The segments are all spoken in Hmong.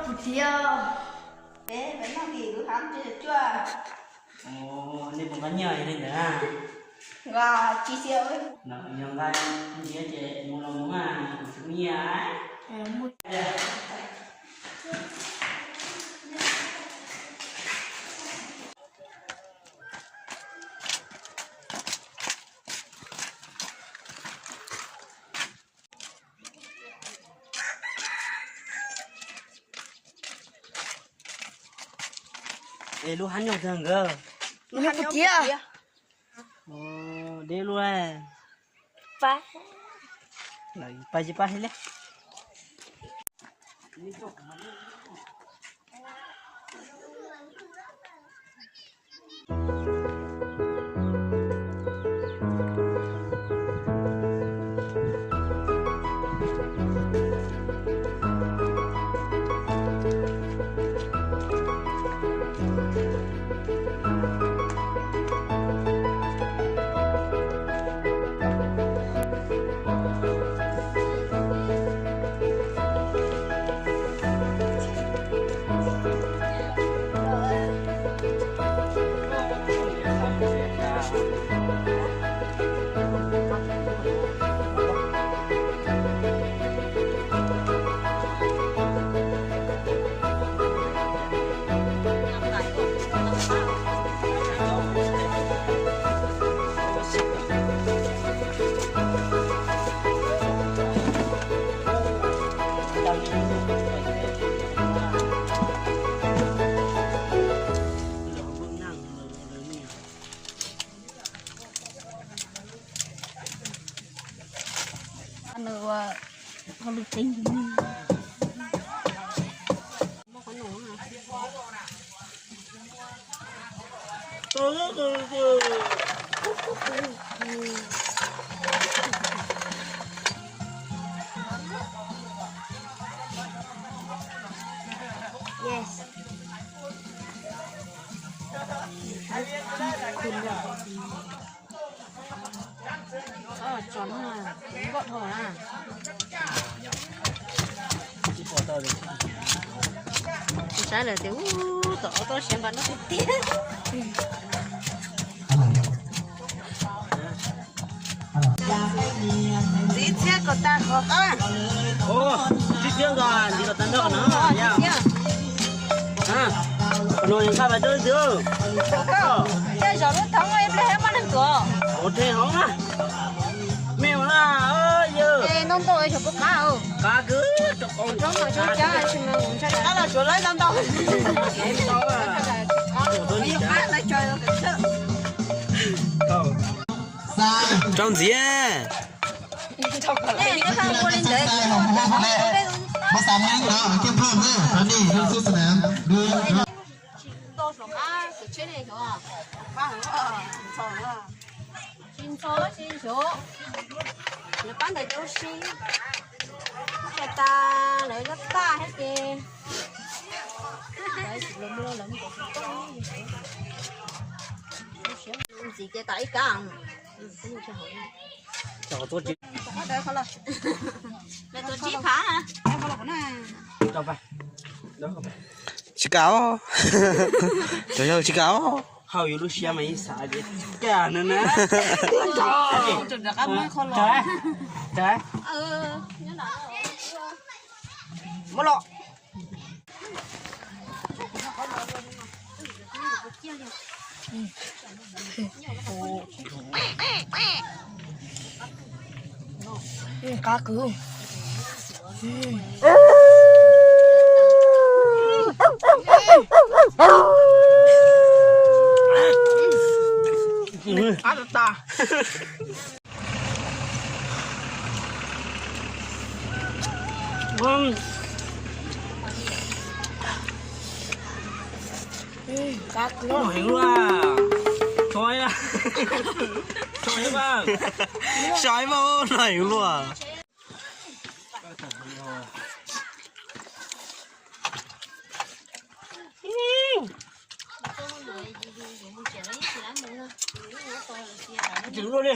Kuv txiv, peb noj tim lub hab tsev cuaj. Nej puas nqa nyiaj li ntawd na? Nqa tsis xia. Yog nqa ntxiv ces mus los mus na, kuv tsis muaj nyiaj. Es lub hab nyob twg nkawd? Lub hab nyob tiag. Deb lub. Pab tsis pab li. Yes. Tso no, nkoj dhau na. Saib lawm tias ub, tom ob tsob siav npam no tiag tiag. Ntxiv txhiab kom tag qhov qab. Ntxiv txhiab kom ntxiv kom tag nrho no. Qhov no nqa vas rau leej twg? Thiaj zov lub thoob ib pliag thiaj muaj neeg tuav. Ua rhe hov na. Me ua na, yawg. Ntau ntau xyov puas qab. Qab kwv. Qab los suav lawv ntau ntau. Rau ntxiv. Tsis ntxhov tsis xyov, lawv pab ntawd cov si, tsa tas lawv zab taj thiab ces ntxiv ces tas ib kab. Tsis kam os. Cov yawg tsis kam os. Hauj, yus lub siab mas yeej xav tias cas no na. Muab los. Qab kwv. Qab tas tas. Qab kwv heev luaj. Soi mas, soi mas no heev luaj. Tseem luaj li.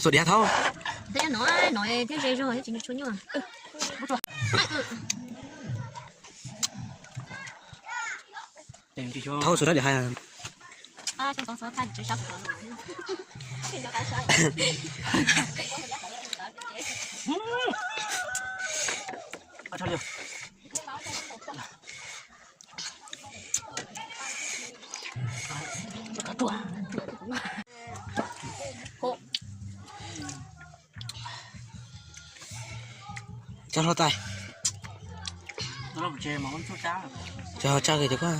Xuas diav thaub. Thiab no, no thiab ze zog thiab tsis tshua nyuaj. Thaub xuas sab diav hais. Tso hlo tais. Tso tsaj kawg cov koj.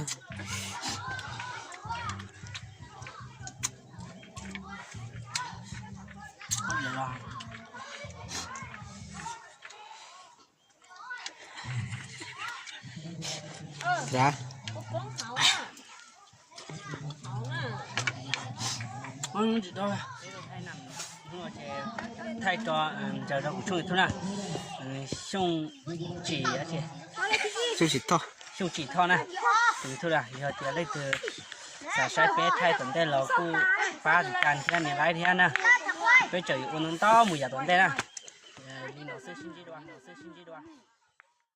Thaij rau, ntsaws rau kuv tshooj YouTube na. Xyooj Tsim, Xyooj Tsim Thoj, Xyooj Tsim Thoj na. Tus YouTube na, yog tias leej twg xav saib peb thaij tom ntej los kuj pab tus kas thiab nias like thiab na. Peb tseem yuav ua ntau ntau mus yav tom ntej na. Li no xwb, sib ntsib dua, no xwb, sib ntsib dua.